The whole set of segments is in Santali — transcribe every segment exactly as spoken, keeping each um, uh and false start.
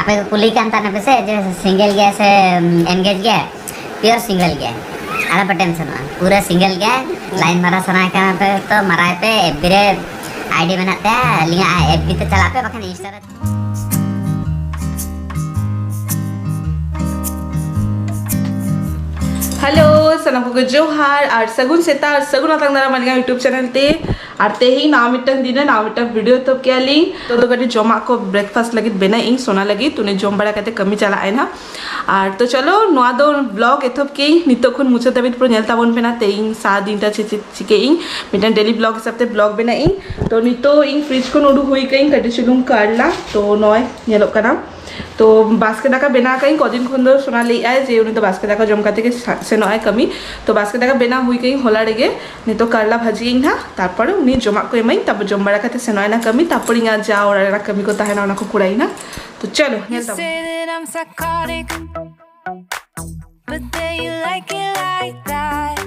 ᱟᱯᱮ ᱠᱚ ᱠᱩᱞᱤ ᱠᱟᱱ ᱛᱟᱦᱮᱱᱟ ᱯᱮ ᱥᱮ ᱡᱮ single ᱜᱮᱭᱟ ᱥᱮ engage ᱜᱮᱭᱟ? Pure single ᱜᱮᱭᱟ, ᱟᱞᱚᱯᱮ ᱴᱮᱱᱥᱚᱱᱚᱜᱼᱟ, ᱯᱩᱨᱟᱹ single ᱜᱮᱭᱟ᱾ Line ᱢᱟᱨᱟᱣ ᱥᱟᱱᱟᱭᱮ ᱠᱟᱱᱟ ᱯᱮ ᱛᱚ ᱢᱟᱨᱟᱣ ᱯᱮ, FB ᱨᱮ ID ᱢᱮᱱᱟᱜ ᱛᱟᱭᱟ, ᱟᱹᱞᱤᱧᱟᱜ FB ᱛᱮ ᱪᱟᱞᱟᱜ ᱯᱮ, ᱵᱟᱠᱷᱟᱱ Insta ᱨᱮ᱾ ᱦᱮᱞᱳ, ᱥᱟᱱᱟᱢ ᱠᱚᱜᱮ ᱡᱚᱦᱟᱨ ᱟᱨ ᱥᱟᱹᱜᱩᱱ ᱥᱮᱛᱟᱜ ᱟᱨ ᱥᱟᱹᱜᱩᱱ ᱟᱛᱟᱝ ᱫᱟᱨᱟᱢ ᱟᱹᱞᱤᱧᱟᱜ YouTube channel ᱛᱮ᱾ ᱟᱨ ᱛᱮᱦᱮᱧ ᱱᱟᱣᱟ ᱢᱤᱫᱴᱟᱝ ᱫᱤᱱ ᱨᱮ ᱱᱟᱣᱟ ᱢᱤᱫᱴᱟᱝ video ᱮᱛᱚᱦᱚᱵ ᱠᱮᱜᱼᱟ ᱞᱤᱧ᱾ ᱛᱚ, ᱫᱚ ᱠᱟᱹᱴᱤᱡ ᱡᱚᱢᱟᱜ ᱠᱚ breakfast ᱞᱟᱹᱜᱤᱫ ᱵᱮᱱᱟᱣ ᱤᱧ ᱥᱳᱱᱟ ᱞᱟᱹᱜᱤᱫ, ᱩᱱᱤ ᱡᱚᱢ ᱵᱟᱲᱟ ᱠᱟᱛᱮ ᱠᱟᱹᱢᱤ ᱪᱟᱞᱟᱜ ᱟᱭ ᱱᱟᱦᱟᱜ᱾ ᱟᱨ ᱛᱚ ᱪᱚᱞᱚ, ᱱᱚᱣᱟ ᱫᱚ vlog ᱮᱛᱚᱦᱚᱵ ᱠᱮᱜ ᱤᱧ, ᱱᱤᱛᱚᱜ ᱠᱷᱚᱱ ᱢᱩᱪᱟᱹᱫ ᱫᱷᱟᱹᱵᱤᱡ ᱯᱩᱨᱟᱹ ᱧᱮᱞ ᱛᱟᱵᱚᱱ ᱯᱮ ᱱᱟᱦᱟᱜ᱾ ᱛᱮᱦᱮᱧ ᱥᱟᱨᱟ ᱫᱤᱱᱴᱟ ᱪᱮᱫ ᱪᱮᱫ ᱪᱤᱠᱟᱹᱭ ᱤᱧ, ᱢᱤᱫᱴᱟᱝ daily vlog ᱦᱤᱥᱟᱹᱵ ᱛᱮ vlog ᱵᱮᱱᱟᱣ ᱤᱧ᱾ ᱛᱚ, ᱱᱤᱛᱚᱜ ᱤᱧ fridge ᱠᱷᱚᱱ ᱩᱰᱩᱠ ᱦᱩᱭ ᱠᱟᱜ ᱤᱧ ᱠᱟᱹᱴᱤᱡ ᱪᱩᱞᱩᱝ ᱠᱟᱨᱞᱟ, ᱛᱚ ᱱᱚᱜᱼᱚᱭ ᱧᱮᱞᱚᱜ ᱠᱟᱱᱟ᱾ ᱛᱚ, ᱵᱟᱥᱠᱮ ᱫᱟᱠᱟ ᱵᱮᱱᱟᱣ ᱠᱟᱜ ᱤᱧ, ᱠᱚᱫᱤᱱ ᱠᱷᱚᱱ ᱫᱚ ᱥᱳᱱᱟ ᱞᱟᱹᱭᱮᱫ ᱟᱭ ᱡᱮ ᱩᱱᱤ ᱫᱚ ᱵᱟᱥᱠᱮ ᱫᱟᱠᱟ ᱡᱚᱢ ᱠᱟᱛᱮ ᱜᱮ ᱥᱟ-, ᱥᱮᱱᱚᱜ ᱟᱭ ᱠᱟᱹᱢᱤ᱾ ᱛᱚ, ᱵᱟᱥᱠᱮ ᱫᱟᱠᱟ ᱵᱮᱱᱟᱣ ᱦᱩᱭ ᱠᱟᱜ ᱤᱧ ᱦᱚᱞᱟ ᱨᱮᱜᱮ᱾ ᱱᱤᱛᱚᱜ ᱠᱟᱨᱞᱟ ᱵᱷᱟᱹᱡᱤᱭᱟᱹᱧ ᱱᱟᱦᱟᱜ, ᱛᱟᱨᱯᱚᱨᱮ ᱩᱱᱤ ᱡᱚᱢᱟᱜ ᱠᱚ ᱮᱢᱟᱹᱧ, ᱛᱟᱨᱯᱚᱨ ᱡᱚᱢ ᱵᱟᱲᱟ ᱠᱟᱛᱮ ᱥᱮᱱᱚᱜ ᱟᱭ ᱱᱟᱦᱟᱜ ᱠᱟᱹᱢᱤ, ᱛᱟᱨᱯᱚᱨ ᱤᱧᱟᱹᱜ ᱡᱟ ᱚᱲᱟᱜ ᱨᱮᱱᱟᱜ ᱠᱟᱹᱢᱤ ᱠᱚ ᱛᱟᱦᱮᱱᱟ ᱚᱱᱟ ᱠᱚ ᱠᱚᱨᱟᱭ ᱱᱟᱦᱟᱜ᱾ ᱛᱚ, ᱪᱚᱞᱚ, ᱧᱮᱞ ᱛᱟᱵᱚᱱ᱾ Say that I'm psychotic, but then you like it like that.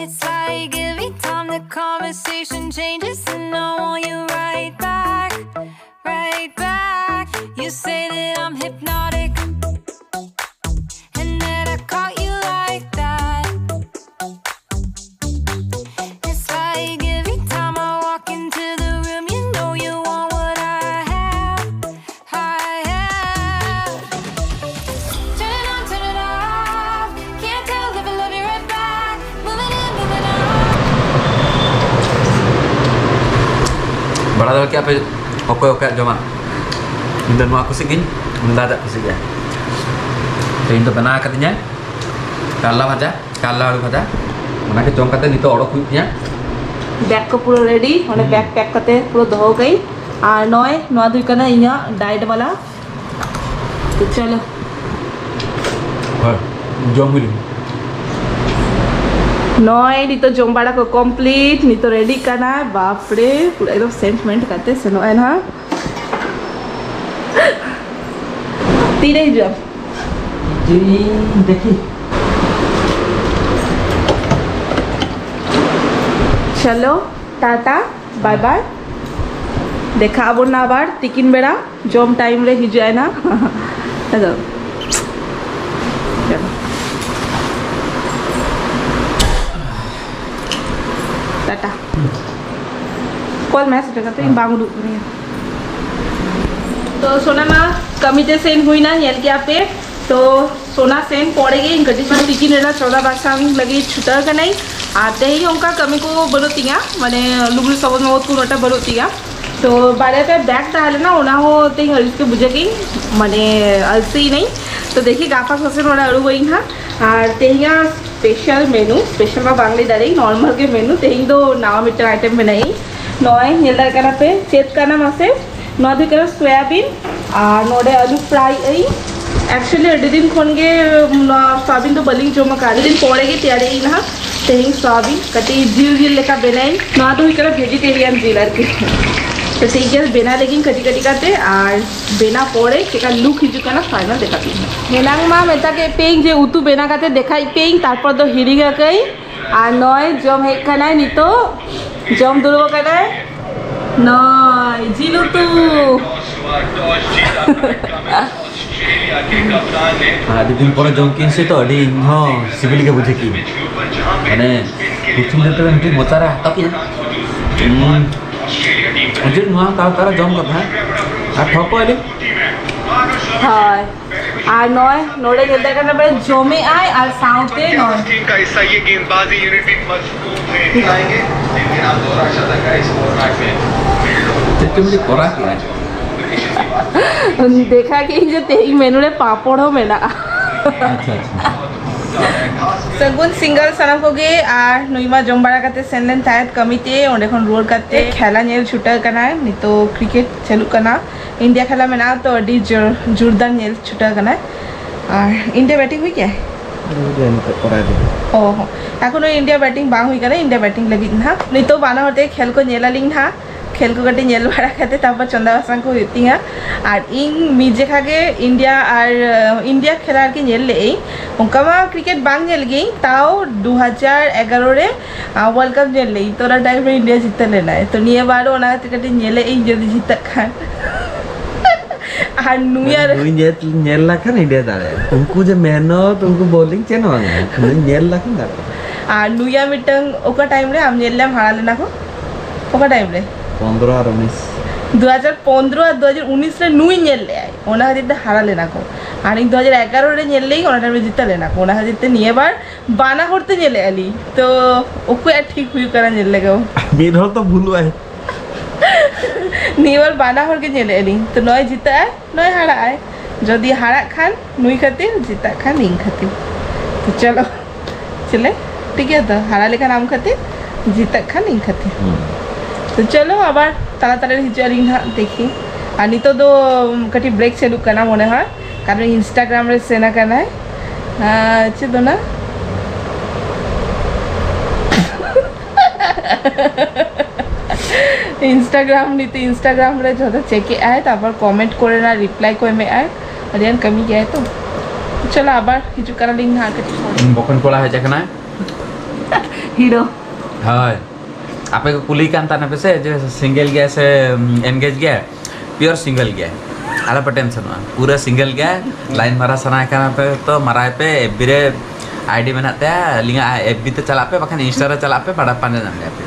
It's like every time the conversation changes, and I want you right back, right back. You say that I'm hypnotic, and that I caught you like that. It's like every time I walk into the room, you know you want what I have. I have. Turn it on, turn it off. Can't tell if I love you right back. Moving in, moving out. ᱵᱟᱲᱟᱭ ᱫᱟᱲᱮ ᱠᱮᱜᱼᱟ ᱯᱮ ᱚᱠᱚᱭ ᱚᱠᱚᱭᱟᱜ ᱡᱚᱢᱟᱜ? ᱤᱧ ᱫᱚ ᱱᱚᱣᱟ ᱠᱩᱥᱤ ᱜᱤᱧ, ᱩᱱᱤ ᱫᱚ ᱟᱡᱟᱜ ᱠᱩᱥᱤ ᱜᱮ᱾ ᱛᱚ, ᱤᱧ ᱫᱚ ᱵᱮᱱᱟᱣ ᱠᱟᱫᱤᱧᱟ ᱠᱟᱨᱞᱟ ᱵᱷᱟᱡᱟ, ᱠᱟᱨᱞᱟ ᱟᱹᱞᱩ ᱵᱷᱟᱡᱟ᱾ ᱚᱱᱟᱜᱮ ᱡᱚᱢ ᱠᱟᱛᱮ ᱱᱤᱛᱚᱜ ᱚᱰᱚᱠ ᱦᱩᱭᱩᱜ ᱛᱤᱧᱟ᱾ Bag ᱠᱚ ᱯᱩᱨᱟᱹ ready, ᱚᱸᱰᱮ ᱦᱩᱸ᱾ Bag pack ᱠᱟᱛᱮ ᱯᱩᱨᱟᱹ ᱫᱚᱦᱚ ᱠᱟᱜ ᱤᱧ᱾ ᱟᱨ ᱱᱚᱜᱼᱚᱭ ᱱᱚᱣᱟ ᱫᱚ ᱦᱩᱭᱩᱜ ᱠᱟᱱᱟ ᱤᱧᱟᱹᱜ diet ᱵᱟᱞᱟ᱾ ᱛᱚ ᱪᱚᱞᱚ᱾ ᱦᱳᱭ, ᱡᱚᱢ ᱦᱩᱭ ᱞᱮᱱ᱾ ᱱᱚᱜᱼᱚᱭ ᱱᱤᱛᱚᱜ ᱡᱚᱢ ᱵᱟᱲᱟ ᱠᱚ complete, ᱱᱤᱛᱚᱜ ready ᱠᱟᱱᱟ᱾ ᱵᱟᱯᱨᱮ, ᱯᱩᱨᱟᱹ ᱮᱠᱫᱚᱢ scent ᱢᱮᱱᱴ ᱠᱟᱛᱮ ᱥᱮᱱᱚᱜ ᱟᱭ ᱱᱟᱦᱟᱜ᱾ ᱛᱤᱨᱮ ᱦᱤᱡᱩᱜᱼᱟ? ᱡᱩᱫᱤ ᱫᱮᱠᱷᱤ᱾ ᱪᱚᱞᱚ, ᱴᱟᱴᱟ, bye bye. ᱫᱮᱠᱷᱟᱜ ᱟᱵᱚᱱ ᱱᱟ ᱟᱵᱟᱨ ᱛᱤᱠᱤᱱ ᱵᱮᱲᱟ ᱡᱚᱢ time ᱨᱮ ᱦᱤᱡᱩᱜ ᱟᱭ ᱱᱟ᱾ ᱟᱫᱚ ᱪᱚᱞᱚ᱾ ᱴᱟᱴᱟ᱾ ᱠᱚᱞ ᱢᱮ ᱥᱮᱴᱮᱨ ᱠᱟᱛᱮ, ᱤᱧ ᱵᱟᱝ ᱩᱰᱩᱠ ᱠᱟᱹᱱᱟᱹᱧ᱾ ᱛᱚ ᱥᱳᱱᱟ ᱢᱟ ᱠᱟᱹᱢᱤ ᱛᱮ ᱥᱮᱱ ᱦᱩᱭᱱᱟ, ᱧᱮᱞ ᱠᱮᱜᱼᱟ ᱯᱮ᱾ ᱛᱚ ᱥᱳᱱᱟ ᱥᱮᱱ ᱯᱚᱨᱮ ᱜᱮ ᱤᱧ ᱠᱟᱹᱴᱤᱡ ᱪᱩᱞᱩᱝ ᱛᱤᱠᱤᱱ ᱨᱮᱱᱟᱜ ᱪᱚᱸᱫᱟ ᱵᱟᱥᱟᱝ ᱞᱟᱹᱜᱤᱫ ᱪᱷᱩᱴᱟᱹᱣ ᱠᱟᱹᱱᱟᱹᱧ᱾ ᱟᱨ ᱛᱮᱦᱮᱧ ᱚᱱᱠᱟ ᱠᱟᱹᱢᱤ ᱠᱚ ᱵᱟᱹᱱᱩᱜ ᱛᱤᱧᱟ, ᱢᱟᱱᱮ ᱞᱩᱜᱽᱲᱤ ᱥᱚᱵᱚᱫ ᱢᱚᱵᱚᱫ ᱠᱚ ᱩᱱᱟᱹᱜ ᱴᱟ ᱵᱟᱹᱱᱩᱜ ᱛᱤᱧᱟ᱾ ᱛᱚ ᱵᱟᱨᱭᱟ ᱯᱮᱭᱟ ᱵᱮᱜᱽ ᱛᱟᱦᱮᱸ ᱞᱮᱱᱟ, ᱚᱱᱟ ᱦᱚᱸ ᱛᱮᱦᱮᱧ ᱟᱹᱲᱤᱥ ᱜᱮ ᱵᱩᱡᱷᱟᱹᱜ ᱜᱤᱧ, ᱢᱟᱱᱮ ᱟᱹᱞᱥᱤ ᱮᱱᱟᱹᱧ᱾ ᱛᱚ ᱫᱮᱠᱷᱤ ᱜᱟᱯᱟ ᱠᱚᱥᱮᱱ ᱚᱲᱟᱜ ᱩᱰᱩᱠᱚᱜ ᱤᱧ ᱦᱟᱸᱜ᱾ ᱟᱨ ᱛᱮᱦᱮᱧᱟᱜ special menu, special ᱢᱟ ᱵᱟᱝ ᱞᱟᱹᱭ ᱫᱟᱲᱮᱭᱟᱜ, normal ᱜᱮ menu᱾ ᱛᱮᱦᱮᱧ ᱫᱚ ᱱᱟᱣᱟ ᱢᱤᱫᱴᱟᱝ item ᱵᱮᱱᱟᱣ ᱤᱧ᱾ ᱱᱚᱜᱼᱚᱭ ᱧᱮᱞ ᱫᱟᱲᱮᱭᱟᱜ ᱠᱟᱱᱟ ᱯᱮ, ᱪᱮᱫ ᱠᱟᱱᱟ ᱢᱟᱥᱮ? ᱱᱚᱣᱟ ᱫᱚ ᱦᱩᱭᱩᱜ ᱠᱟᱱᱟ ᱥᱚᱭᱟᱵᱤᱱ᱾ ᱟᱨ ᱱᱚᱰᱮ ᱟᱹᱞᱩ fry ᱟᱹᱧ᱾ Actually ᱟᱹᱰᱤ ᱫᱤᱱ ᱠᱷᱚᱱ ᱜᱮ ᱱᱚᱣᱟ ᱥᱚᱭᱟᱵᱤᱱ ᱫᱚ ᱵᱟᱹᱞᱤᱧ ᱡᱚᱢ ᱟᱠᱟᱫᱼᱟ, ᱟᱹᱰᱤ ᱫᱤᱱ ᱯᱚᱨᱮ ᱜᱮ ᱛᱮᱭᱟᱨ ᱟᱹᱧ ᱱᱟᱦᱟᱜ᱾ ᱛᱮᱦᱮᱧ ᱥᱚᱭᱟᱵᱤᱱ ᱠᱟᱹᱴᱤᱡ ᱡᱤᱞ ᱡᱤᱞ ᱞᱮᱠᱟ ᱵᱮᱱᱟᱣ ᱤᱧ᱾ ᱱᱚᱣᱟ ᱫᱚ ᱦᱩᱭᱩᱜ ᱠᱟᱱᱟ vegetarian ᱡᱤᱞ ᱟᱨᱠᱤ᱾ ᱛᱚ ᱴᱷᱤᱠ ᱜᱮᱭᱟ, ᱵᱮᱱᱟᱣ ᱞᱮᱜᱤᱧ ᱠᱟᱹᱴᱤᱡ ᱠᱟᱹᱴᱤᱡ ᱠᱟᱛᱮ, ᱟᱨ ᱵᱮᱱᱟᱣ ᱯᱚᱨᱮ ᱪᱮᱠᱟ look ᱦᱤᱡᱩᱜ ᱠᱟᱱᱟ final ᱫᱮᱠᱷᱟ ᱯᱮ᱾ ᱦᱮᱱᱟᱝ ᱢᱟ ᱢᱮᱛᱟ ᱠᱮᱫ ᱯᱮᱭᱟᱹᱧ ᱡᱮ ᱩᱛᱩ ᱵᱮᱱᱟᱣ ᱠᱟᱛᱮ ᱫᱮᱠᱷᱟᱭ ᱯᱮᱭᱟᱹᱧ, ᱛᱟᱨᱯᱚᱨ ᱫᱚ ᱦᱤᱲᱤᱧ ᱟᱠᱟᱫᱟᱹᱧ᱾ ᱟᱨ ᱱᱚᱜᱼᱚᱭ ᱡᱚᱢ ᱦᱮᱡ ᱠᱟᱱᱟᱭ ᱱᱤᱛᱚᱜ, ᱡᱚᱢ ᱫᱩᱲᱩᱵ ᱟᱠᱟᱱᱟᱭ᱾ ᱱᱚᱜᱼᱚᱭ ᱡᱤᱞ ᱩᱛᱩ᱾ ᱟᱹᱰᱤ ᱫᱤᱱ ᱯᱚᱨᱮ ᱡᱚᱢ ᱠᱤᱱ ᱥᱮ ᱛᱚ, ᱟᱹᱰᱤ ᱤᱧ ᱦᱚᱸ ᱥᱤᱵᱤᱞ ᱜᱮ ᱵᱩᱡᱷᱟᱹᱣ ᱠᱤᱱ᱾ ᱢᱟᱱᱮ ᱯᱨᱚᱛᱷᱚᱢ ᱫᱤᱱ ᱛᱮ ᱢᱤᱫᱴᱤᱡ ᱢᱚᱪᱟ ᱨᱮ ᱦᱟᱛᱟᱣ ᱠᱤᱱᱟ᱾ ᱦᱩᱸ᱾ ᱟᱨ ᱪᱮᱫ ᱱᱚᱣᱟ ᱚᱠᱟ ᱚᱠᱟᱨᱮ ᱡᱚᱢ ᱠᱟᱫᱟ ᱦᱟᱸᱜ? ᱟᱨ ᱴᱷᱚᱠ ᱠᱚ ᱟᱹᱰᱤ ᱦᱳᱭ᱾ ᱟᱨ ᱱᱚᱜᱼᱚᱭ ᱱᱚᱰᱮ ᱧᱮᱞ ᱫᱟᱲᱮᱭᱟᱜ ᱠᱟᱱᱟ ᱯᱮ, ᱡᱚᱢᱮᱜ ᱟᱭ ᱟᱨ ᱥᱟᱶᱛᱮ ᱱᱚᱜᱼᱚᱭ᱾ team का हिस्सा ये गेंदबाजी यूनाइटेड मजबूत है। दिखाएंगे, लेकिन आप दोहरा शतक का इस फॉर्मेट में ᱪᱮᱫ ᱪᱚ ᱢᱤᱫᱴᱤᱡ ᱠᱚᱨᱟᱣ ᱠᱮᱜᱼᱟᱭ᱾ ᱫᱮᱠᱷᱟ ᱠᱮᱜᱼᱟᱹᱧ ᱡᱮ ᱛᱮᱦᱮᱧ menu ᱨᱮ ᱯᱟᱯᱚᱲ ᱦᱚᱸ ᱢᱮᱱᱟᱜᱼᱟ᱾ ᱟᱪᱪᱷᱟ, ᱟᱪᱪᱷᱟ᱾ ᱥᱟᱹᱜᱩᱱ ᱥᱤᱸᱜᱟᱹᱲ ᱥᱟᱱᱟᱢ ᱠᱚᱜᱮ᱾ ᱟᱨ ᱱᱩᱭ ᱢᱟ ᱡᱚᱢ ᱵᱟᱲᱟ ᱠᱟᱛᱮ ᱥᱮᱱ ᱞᱮᱱ ᱛᱟᱦᱮᱸᱫ ᱠᱟᱹᱢᱤ ᱛᱮ, ᱚᱸᱰᱮ ᱠᱷᱚᱱ ᱨᱩᱣᱟᱹᱲ ᱠᱟᱛᱮ ᱠᱷᱮᱞᱟ ᱧᱮᱞ ᱪᱷᱩᱴᱟᱹᱣ ᱠᱟᱱᱟᱭ᱾ ᱱᱤᱛᱚᱜ cricket ᱪᱟᱹᱞᱩᱜ ᱠᱟᱱᱟ, ᱤᱱᱰᱤᱭᱟ ᱠᱷᱮᱞᱟ ᱢᱮᱱᱟᱜᱼᱟ, ᱛᱚ ᱟᱹᱰᱤ ᱡᱳᱨ ᱡᱳᱨᱫᱟᱨ ᱧᱮᱞ ᱪᱷᱩᱴᱟᱹᱣ ᱠᱟᱱᱟᱭ᱾ ᱟᱨ ᱤᱱᱰᱤᱭᱟ batting ᱦᱩᱭ ᱠᱮᱜᱼᱟᱭ? ᱟᱹᱣᱨᱤ, ᱱᱤᱛᱚᱜ ᱠᱚᱨᱟᱣ ᱫᱤᱧ᱾ ᱚ ᱦᱚᱸ, ᱮᱠᱷᱚᱱᱳ ᱤᱱᱰᱤᱭᱟ batting ᱵᱟᱝ ᱦᱩᱭ ᱠᱟᱱᱟ, ᱤᱱᱰᱤᱭᱟ batting ᱞᱟᱹᱜᱤᱫ ᱱᱟᱦᱟᱜ᱾ ᱱᱤᱛᱚᱜ ᱵᱟᱱᱟ ᱦᱚᱲ ᱛᱮ ᱠᱷᱮᱞ ᱠᱚ ᱧᱮᱞ ᱟᱹᱞᱤᱧ ᱱᱟᱦᱟᱜ᱾ ᱠᱷᱮᱞ ᱠᱚ ᱠᱟᱹᱴᱤᱡ ᱧᱮᱞ ᱵᱟᱲᱟ ᱠᱟᱛᱮ ᱛᱟᱨᱯᱚᱨ ᱪᱚᱸᱫᱟ ᱵᱟᱥᱟᱝ ᱠᱚ ᱦᱩᱭᱩᱜ ᱛᱤᱧᱟ᱾ ᱟᱨ ᱤᱧ ᱢᱤᱫ ᱡᱮᱠᱷᱟ ᱜᱮ ᱤᱱᱰᱤᱭᱟ ᱟᱨ, ᱟᱸ, ᱤᱱᱰᱤᱭᱟ ᱠᱷᱮᱞᱟ ᱟᱨᱠᱤ ᱧᱮᱞ ᱞᱮᱫᱟᱹᱧ᱾ ᱚᱱᱠᱟ ᱢᱟ ᱠᱨᱤᱠᱮᱴ ᱵᱟᱝ ᱧᱮᱞ ᱜᱤᱭᱟᱹᱧ, ᱛᱟᱣ ᱫᱩ ᱦᱟᱡᱟᱨ ᱮᱜᱟᱨᱚ ᱨᱮ, ᱟᱸ, ᱣᱟᱨᱞᱰ ᱠᱟᱯ ᱧᱮᱞ ᱞᱮᱫᱟᱹᱧ᱾ ᱛᱚ ᱚᱱᱟ ᱴᱟᱭᱤᱢ ᱨᱮ ᱤᱱᱰᱤᱭᱟ ᱡᱤᱛᱟᱹ ᱞᱮᱱᱟᱭ, ᱛᱚ ᱱᱤᱭᱟᱹ ᱵᱟᱨ ᱚᱱᱟ ᱠᱷᱟᱹᱛᱤᱨ ᱠᱟᱹᱴᱤᱡ ᱧᱮᱞᱮᱫ ᱟᱹᱧ ᱡᱩᱫᱤ ᱡᱤᱛᱟᱹᱜ ᱠᱷᱟᱱ᱾ ᱟᱨ ᱱᱩᱭᱟᱨ ᱱᱩᱭ ᱧᱮᱞ, ᱧᱮᱞ ᱞᱮᱠᱷᱟᱱ ᱤᱱᱰᱤᱭᱟ ᱫᱟᱲᱮᱭᱟᱜᱼᱟ᱾ ᱩᱱᱠᱩ ᱡᱮ ᱢᱮᱦᱱᱚᱛ, ᱩᱱᱠᱩ ᱵᱳᱞᱤᱝ ᱪᱮᱫ ᱦᱚᱸ ᱵᱟᱝ, ᱱᱩᱭ ᱧᱮᱞ ᱞᱮᱠᱷᱟᱱ ᱫᱟᱲᱮᱭᱟᱜᱼᱟ᱾ ᱟᱨ ᱱᱩᱭᱟᱨ ᱢᱤᱫᱴᱟᱝ ᱚᱠᱟ ᱴᱟᱭᱤᱢ ᱨᱮ ᱟᱢ ᱧᱮᱞ ᱞᱮᱢ ᱦᱟᱨᱟ ᱞᱮᱱᱟ ᱠᱚ? ᱚᱠᱟ ᱴᱟᱭᱤᱢ ᱨᱮ? ᱯᱚᱱᱫᱽᱨᱚ ᱟᱨ ᱩᱱᱤᱥ᱾ ᱫᱩ ᱦᱟᱡᱟᱨ ᱯᱚᱱᱫᱽᱨᱚ ᱟᱨ ᱫᱩ ᱦᱟᱡᱟᱨ ᱩᱱᱤᱥ ᱨᱮ ᱱᱩᱭ ᱧᱮᱞ ᱞᱮᱜᱼᱟᱭ, ᱚᱱᱟ ᱠᱷᱟᱹᱛᱤᱨ ᱛᱮ ᱦᱟᱨᱟ ᱞᱮᱱᱟ ᱠᱚ᱾ ᱟᱨ ᱤᱧ ᱫᱩ ᱦᱟᱡᱟᱨ ᱮᱜᱟᱨᱚ ᱨᱮ ᱧᱮᱞ ᱞᱮᱜᱼᱟᱹᱧ, ᱚᱱᱟ ᱴᱟᱭᱤᱢ ᱨᱮ ᱡᱤᱛᱟᱹ ᱞᱮᱱᱟ ᱠᱚ᱾ ᱚᱱᱟ ᱠᱷᱟᱹᱛᱤᱨ ᱛᱮ ᱱᱤᱭᱟᱹ ᱵᱟᱨ ᱵᱟᱱᱟ ᱦᱚᱲ ᱛᱮ ᱧᱮᱞᱮᱜᱼᱟ ᱞᱤᱧ᱾ ᱛᱚ ᱚᱠᱚᱭᱟᱜ ᱴᱷᱤᱠ ᱦᱩᱭᱩᱜ ᱠᱟᱱᱟ ᱧᱮᱞ ᱞᱮᱜᱮ ᱵᱚ᱾ ᱢᱤᱫ ᱦᱚᱲ ᱛᱚ ᱵᱷᱩᱞᱩᱜ ᱟᱭ᱾ ᱱᱤᱭᱟᱹ ᱵᱟᱨ ᱵᱟᱱᱟ ᱦᱚᱲ ᱜᱮ ᱧᱮᱞᱮᱜᱼᱟ ᱞᱤᱧ᱾ ᱛᱚ ᱱᱚᱜᱼᱚᱭ ᱡᱤᱛᱟᱹᱜ ᱟᱭ, ᱱᱚᱜᱼᱚᱭ ᱦᱟᱨᱟᱜ ᱟᱭ᱾ ᱡᱩᱫᱤ ᱦᱟᱨᱟᱜ ᱠᱷᱟᱱ ᱱᱩᱭ ᱠᱷᱟᱹᱛᱤᱨ, ᱡᱤᱛᱟᱹᱜ ᱠᱷᱟᱱ ᱤᱧ ᱠᱷᱟᱹᱛᱤᱨ᱾ ᱛᱚ ᱪᱚᱞᱚ, ᱪᱮᱞᱮ, ᱴᱷᱤᱠ ᱜᱮᱭᱟ ᱛᱚ, ᱦᱟᱨᱟ ᱞᱮᱠᱷᱟᱱ ᱟᱢ ᱠᱷᱟᱹᱛᱤᱨ, ᱡᱤᱛᱟᱹᱜ ᱠᱷᱟᱱ ᱤᱧ ᱠᱷᱟᱹᱛᱤᱨ᱾ ᱦᱩᱸ᱾ ᱛᱚ ᱪᱚᱞᱚ, ᱟᱵᱟᱨ ᱛᱟᱲᱟᱛᱟᱲᱤ ᱦᱤᱡᱩᱜ ᱟᱹᱞᱤᱧ ᱱᱟᱦᱟᱜ, ᱫᱮᱠᱷᱤ᱾ ᱟᱨ ᱱᱤᱛᱚᱜ ᱫᱚ ᱠᱟᱹᱴᱤᱡ ᱵᱨᱮᱠ ᱪᱟᱹᱞᱩᱜ ᱠᱟᱱᱟ ᱢᱚᱱᱮ ᱦᱚᱭ, ᱠᱟᱨᱚᱱ ᱤᱱᱥᱴᱟᱜᱨᱟᱢ ᱨᱮ ᱥᱮᱱ ᱟᱠᱟᱱᱟᱭ᱾ ᱟᱨ ᱪᱮᱫ ᱚᱱᱟ? ᱤᱱᱥᱴᱟᱜᱨᱟᱢ, ᱱᱤᱛᱚᱜ ᱤᱱᱥᱴᱟᱜᱨᱟᱢ ᱨᱮ ᱡᱷᱚᱛᱚ ᱪᱮᱠ ᱮᱜ ᱟᱭ, ᱛᱟᱨᱯᱚᱨ ᱠᱚᱢᱮᱱᱴ ᱠᱚᱨᱮᱱᱟᱜ ᱨᱤᱯᱞᱟᱭ ᱠᱚ ᱮᱢᱮᱜ ᱟᱭ, ᱟᱹᱰᱤᱜᱟᱱ ᱠᱟᱹᱢᱤ ᱜᱮᱭᱟᱭ ᱛᱚ᱾ ᱪᱚᱞᱚ ᱟᱵᱟᱨ ᱦᱤᱡᱩᱜ ᱠᱟᱱᱟᱞᱤᱧ ᱱᱟᱦᱟᱜ ᱠᱟᱹᱴᱤᱡ ᱯᱚᱨᱮ᱾ ᱵᱚᱠᱚᱧ ᱠᱚᱲᱟ ᱦᱮᱡ ᱟᱠᱟᱱᱟᱭ᱾ ᱦᱤᱨᱳ᱾ ᱦᱳᱭ, ᱟᱯᱮ ᱠᱚ ᱠᱩᱞᱤ ᱠᱟᱱ ᱛᱟᱦᱮᱱᱟ ᱯᱮᱥᱮ ᱡᱮ ᱥᱤᱝᱜᱮᱞ ᱜᱮᱭᱟ ᱥᱮ ᱮᱱᱜᱮᱡᱽ ᱜᱮᱭᱟ? ᱯᱤᱭᱳᱨ ᱥᱤᱝᱜᱮᱞ ᱜᱮᱭᱟ, ᱟᱞᱚᱯᱮ ᱴᱮᱱᱥᱚᱱᱚᱜᱼᱟ, ᱯᱩᱨᱟᱹ ᱥᱤᱝᱜᱮᱞ ᱜᱮᱭᱟ᱾ ᱞᱟᱭᱤᱱ ᱢᱟᱨᱟ ᱥᱟᱱᱟ ᱠᱟᱱᱟ ᱯᱮ ᱛᱚ ᱢᱟᱨᱟᱭ ᱯᱮ, ᱮᱯᱷ ᱵᱤ ᱨᱮ ᱟᱭᱰᱤ ᱢᱮᱱᱟᱜ ᱛᱟᱭᱟ, ᱟᱹᱞᱤᱧᱟᱜ ᱮᱯᱷ ᱵᱤ ᱛᱮ ᱪᱟᱞᱟᱜ ᱯᱮ, ᱵᱟᱠᱷᱟᱱ ᱤᱱᱥᱴᱟ ᱨᱮ ᱪᱟᱞᱟᱜ ᱯᱮ, ᱵᱟᱰᱟᱭ ᱯᱟᱸᱡᱟ ᱧᱟᱢ ᱞᱮᱭᱟ ᱯᱮ᱾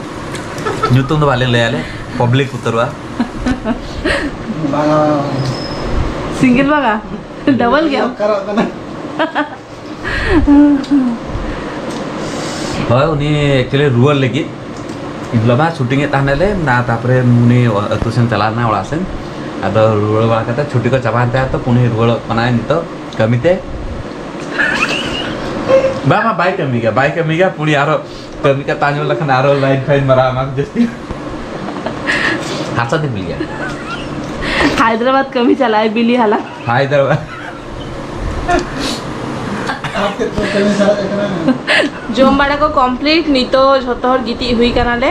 ᱧᱩᱛᱩᱢ ᱫᱚ ᱵᱟᱞᱮ ᱞᱟᱹᱭᱟ ᱞᱮ, ᱯᱟᱵᱽᱞᱤᱠ ᱩᱛᱟᱹᱨᱚᱜᱼᱟ᱾ ᱵᱟᱝᱟ, ᱵᱟᱝᱟ᱾ ᱥᱤᱝᱜᱮᱞ ᱵᱟᱝᱟ? ᱰᱚᱵᱚᱞ ᱜᱮᱭᱟ? ᱫᱚᱨᱠᱟᱨᱚᱜ ᱠᱟᱱᱟ᱾ ᱦᱳᱭ, ᱩᱱᱤ actually ᱨᱩᱣᱟᱹᱲ ᱞᱟᱹᱜᱤᱫ ᱮᱱ ᱦᱤᱞᱳᱜ ᱢᱟ ᱥᱩᱴᱤᱝ ᱮᱫ ᱛᱟᱦᱮᱱᱟᱞᱮ, ᱚᱱᱟ ᱛᱟᱨᱯᱚᱨᱮ ᱩᱱᱤ ᱟᱹᱛᱩ ᱥᱮᱱ ᱪᱟᱞᱟᱣ ᱞᱮᱱᱟᱭ ᱚᱲᱟᱜ ᱥᱮᱱ᱾ ᱟᱫᱚ ᱨᱩᱣᱟᱹᱲ ᱵᱟᱲᱟ ᱠᱟᱛᱮ ᱪᱷᱩᱴᱤ ᱠᱚ ᱪᱟᱵᱟᱭᱮᱱ ᱛᱟᱭᱟ, ᱛᱚ ᱩᱱᱤ ᱨᱩᱣᱟᱹᱲᱚᱜ ᱠᱟᱱᱟᱭ ᱱᱤᱛᱚᱜ ᱠᱟᱹᱢᱤ ᱛᱮ᱾ ᱵᱟᱝ, ᱵᱟᱝ, ᱵᱟᱭ ᱠᱟᱹᱢᱤ ᱜᱮᱭᱟ, ᱵᱟᱭ ᱠᱟᱹᱢᱤ ᱜᱮᱭᱟ, ᱯᱩᱱᱤ ᱟᱨᱚ ᱠᱟᱹᱢᱤ ᱠᱟᱛᱮ ᱟᱸᱡᱚᱢ ᱞᱮᱠᱷᱟᱱ ᱟᱨᱚ ᱞᱟᱭᱤᱱ ᱯᱷᱟᱭᱤᱱ ᱢᱟᱨᱟᱣ ᱮᱢᱟ ᱠᱚ ᱡᱟᱹᱥᱛᱤ᱾ ᱦᱟᱨᱥᱟ ᱫᱤᱯᱤᱞ ᱜᱮᱭᱟ᱾ ᱦᱟᱭᱫᱨᱟᱵᱟᱫᱽ ᱠᱟᱹᱢᱤ ᱪᱟᱞᱟᱜ ᱟᱭ ᱵᱤᱞᱤ ᱦᱟᱞᱟᱝ᱾ ᱦᱟᱭᱫᱨᱟᱵᱟᱫᱽ᱾ ᱡᱚᱢ ᱵᱟᱲᱟ ᱠᱚ ᱠᱚᱢᱯᱞᱤᱴ, ᱱᱤᱛᱚᱜ ᱡᱷᱚᱛᱚ ᱦᱚᱲ ᱜᱤᱛᱤᱡ ᱦᱩᱭ ᱠᱟᱱᱟᱞᱮ᱾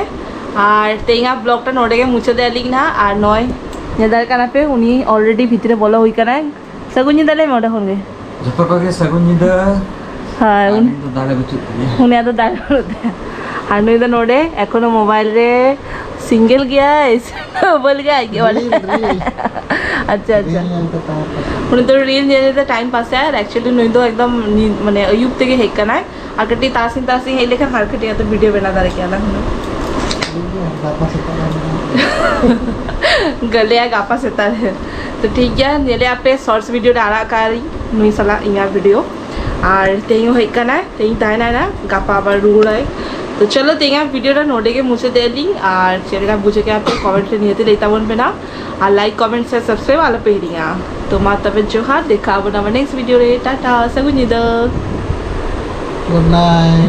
ᱟᱨ ᱛᱮᱦᱮᱧᱟᱜ ᱵᱞᱚᱜ ᱴᱟ ᱱᱚᱰᱮ ᱜᱮ ᱢᱩᱪᱟᱹᱫ ᱟᱹᱞᱤᱧ ᱱᱟᱦᱟᱜ᱾ ᱟᱨ ᱱᱚᱜᱼᱚᱭ ᱧᱮᱞ ᱫᱟᱲᱮᱭᱟᱜ ᱠᱟᱱᱟ ᱯᱮ, ᱩᱱᱤ ᱚᱞᱨᱮᱰᱤ ᱵᱷᱤᱛᱨᱤ ᱨᱮ ᱵᱚᱞᱚ ᱦᱩᱭ ᱠᱟᱱᱟᱭ᱾ ᱥᱟᱹᱜᱩᱱ ᱧᱤᱫᱟᱹ ᱞᱟᱹᱭ ᱢᱮ ᱚᱸᱰᱮ ᱠᱷᱚᱱ ᱜᱮ᱾ ᱡᱚᱛᱚ ᱠᱚᱜᱮ ᱥᱟᱹᱜᱩᱱ ᱧᱤᱫᱟᱹ᱾ ᱦᱳᱭ, ᱟᱨ ᱩᱱᱤ ᱤᱧ ᱫᱚ ᱫᱟᱲᱮ ᱵᱟᱹᱪᱩᱜ ᱛᱤᱧᱟᱹ᱾ ᱩᱱᱤᱭᱟᱜ ᱫᱚ ᱫᱟᱲᱮ ᱵᱟᱹᱱᱩᱜ ᱛᱟᱭᱟ᱾ ᱟᱨ ᱱᱩᱭ ᱫᱚ ᱱᱚᱰᱮ ᱮᱠᱷᱚᱱᱳ ᱢᱳᱵᱟᱭᱤᱞ ᱨᱮ ᱥᱤᱝᱜᱮᱞ ᱜᱮᱭᱟᱭ᱾ ᱵᱚᱞ ᱜᱮ ᱟᱡ ᱜᱮ ᱵᱟᱲᱟᱭᱟ᱾ Reel, reel. ᱟᱪᱪᱷᱟ, ᱟᱪᱪᱷᱟ᱾ ᱨᱤᱞ ᱧᱮᱞ ᱛᱮ ᱴᱟᱭᱤᱢ ᱯᱟᱥ᱾ ᱩᱱᱤ ᱫᱚ ᱨᱤᱞ ᱧᱮᱞ ᱧᱮᱞ ᱛᱮ ᱴᱟᱭᱤᱢ ᱯᱟᱥ ᱟᱭ, ᱟᱨ actually ᱱᱩᱭ ᱫᱚ ᱮᱠᱫᱚᱢ ᱧᱤ-, ᱢᱟᱱᱮ ᱟᱹᱭᱩᱵ ᱛᱮᱜᱮ ᱦᱮᱡ ᱠᱟᱱᱟᱭ᱾ ᱟᱨ ᱠᱟᱹᱴᱤᱡ ᱛᱟᱨᱟᱥᱤᱧ ᱛᱟᱨᱟᱥᱤᱧ ᱦᱮᱡ ᱞᱮᱠᱷᱟᱱ ᱟᱨ ᱠᱟᱹᱴᱤᱡ ᱟᱫᱚ ᱵᱷᱤᱰᱤᱭᱳ ᱵᱮᱱᱟᱣ ᱫᱟᱲᱮ ᱠᱮᱭᱟ ᱞᱟᱝ ᱦᱩᱱᱟᱹᱝ᱾ ᱜᱟᱯᱟ ᱥᱮᱛᱟᱜ ᱨᱮ᱾ ᱜᱟᱹᱞᱮᱜᱼᱟ ᱜᱟᱯᱟ ᱥᱮᱛᱟᱜ ᱨᱮ᱾ ᱛᱚ ᱴᱷᱤᱠ ᱜᱮᱭᱟ, ᱧᱮᱞᱮᱜᱼᱟ ᱯᱮ ᱥᱚᱨᱴᱥ ᱵᱷᱤᱰᱤᱭᱳ ᱨᱮ ᱟᱲᱟᱜ ᱠᱟᱜ ᱟᱹᱧ ᱱᱩᱭ ᱥᱟᱞᱟᱜ ᱤᱧᱟᱹᱜ ᱵᱷᱤᱰᱤᱭᱳ᱾ ᱟᱨ ᱛᱮᱦᱮᱧ ᱦᱚᱸ ᱦᱮᱡ ᱠᱟᱱᱟᱭ, ᱛᱮᱦᱮᱧ ᱛᱟᱦᱮᱱᱟᱭ ᱱᱟ, ᱜᱟᱯᱟ ᱟᱵᱟᱨ ᱨᱩᱣᱟᱹᱲᱟᱭ᱾ ᱛᱚ ᱪᱚᱞᱚ, ᱛᱮᱦᱮᱧᱟᱜ ᱵᱷᱤᱰᱤᱭᱳ ᱴᱟ ᱱᱚᱰᱮ ᱜᱮ ᱢᱩᱪᱟᱹᱫ ᱮᱫ ᱞᱤᱧ᱾ ᱟᱨ ᱪᱮᱫ ᱞᱮᱠᱟ ᱵᱩᱡᱷᱟᱹᱣ ᱠᱮᱜᱼᱟ ᱯᱮ, ᱠᱚᱢᱮᱱᱴ ᱨᱮ ᱱᱤᱦᱟᱹᱛ ᱞᱟᱹᱭ ᱛᱟᱵᱚᱱ ᱯᱮ ᱱᱟ᱾ ᱟᱨ ᱞᱟᱭᱤᱠ, ᱠᱚᱢᱮᱱᱴ, ᱥᱮᱭᱟᱨ, ᱥᱟᱵᱥᱠᱨᱟᱭᱤᱵ ᱟᱞᱚ ᱯᱮ ᱦᱤᱲᱤᱧᱟ᱾ ᱛᱚ ᱢᱟ ᱛᱚᱵᱮ ᱡᱚᱦᱟᱨ, ᱫᱮᱠᱷᱟ ᱟᱵᱚᱱ ᱟᱵᱟᱨ ᱱᱮᱠᱥᱴ ᱵᱷᱤᱰᱤᱭᱳ ᱨᱮ᱾ ᱴᱟᱴᱟ, ᱥᱟᱹᱜᱩᱱ ᱧᱤᱫᱟᱹ᱾ Good night.